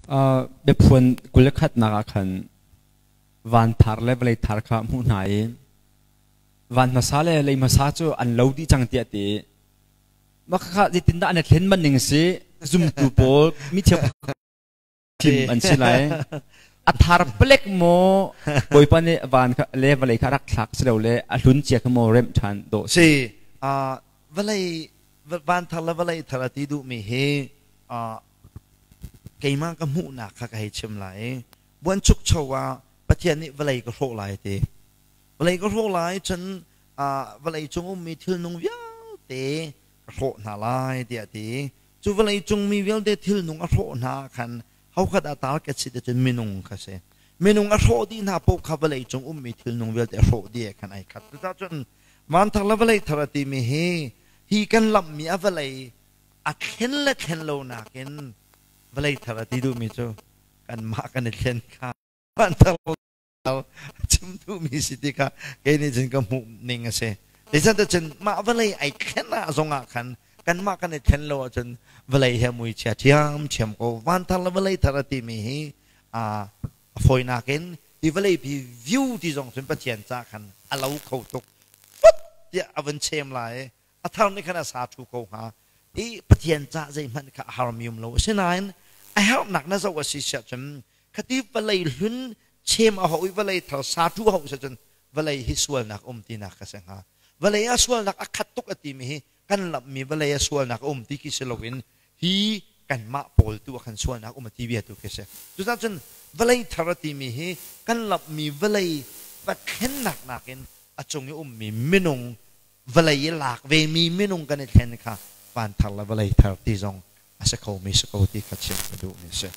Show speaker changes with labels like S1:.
S1: Biaphuan 21nak ah khan van thar le vawlei thar kha hmuh hna i van hmasa le lei hmasa cu an lo dih cang tiah ti. Mah khakha zeitindah an i thlen man ning si zumtu pawl mi cheu thim an si lai. A thar palek maw Bawipa nih van kha le vawlei kha rak thlak si lo le a hlun cia kha maw remh ṭhan dawh
S2: si. Vawlei van thar le vawlei thar a ti duhmi hi keimah ka hmuhnak kha ka hei chim lai. Buanchukcho ah Pathian nih vawlei ka hrawh lai ti. Vawlei ka hrawh lai cun vawlei cung ummi thilnung vialte ka hrawh hna lai tiah a ti. Cu vawlei cung mi vialte thilnung a hrawh hna khan hokhat ah target si cun minung kha si. Minung a hrawh dih hna paoh kha vawlei cung ummi thilnung vialte a hrawh dih khan ai khat. Cucaah cun van thar le vawlei thar a timi hi hi kan lamhmi a vawlei a thlen le thlen lo nakin vawlei thar a ti duhmi cu kanmah kan i thlen kha van thar chim duhmi si ti kha kei nih cun ka hmuh ning a si. Zeicahtiah mah vawlei ai thlen ah zongah khan kanmah kan i thlen lo ahcun vawlei he mui chia ṭhiamṭhiam ko. Van thar le vawlei thar a timi hi a fawinak in hi vawlei pi view ti zong cun Pathian ca khan a lo kho tuk. Put tiah a vun chem lai i a thar nih khan a sa ṭhu ko hnga. I Pathian ca zeihmanh kha a harmi um lo. Asinain a herhnak na zoh a si siah cun khati vawlei hlun chem a hau i vawlei thar sa ṭhu a hau cun vawlei hi sualnak um tinak ka si hnga. Vawlei ah sualnak a khat tuk a timi hi kan lamhmi vawlei ah sualnak a um ti khi si loin hi kanmah pawl tu ah khan sualnak um a ti bia tu khi si. Cucaah cun vawlei thar a timi hi kan lamhmi vawlei va thlennak nakin a cung i ummi minung vawlei i lak vemi minung kan i thlen kha van thar le vawlei thar ti zong a si khomi si ko ti kha chim ka duhmi si.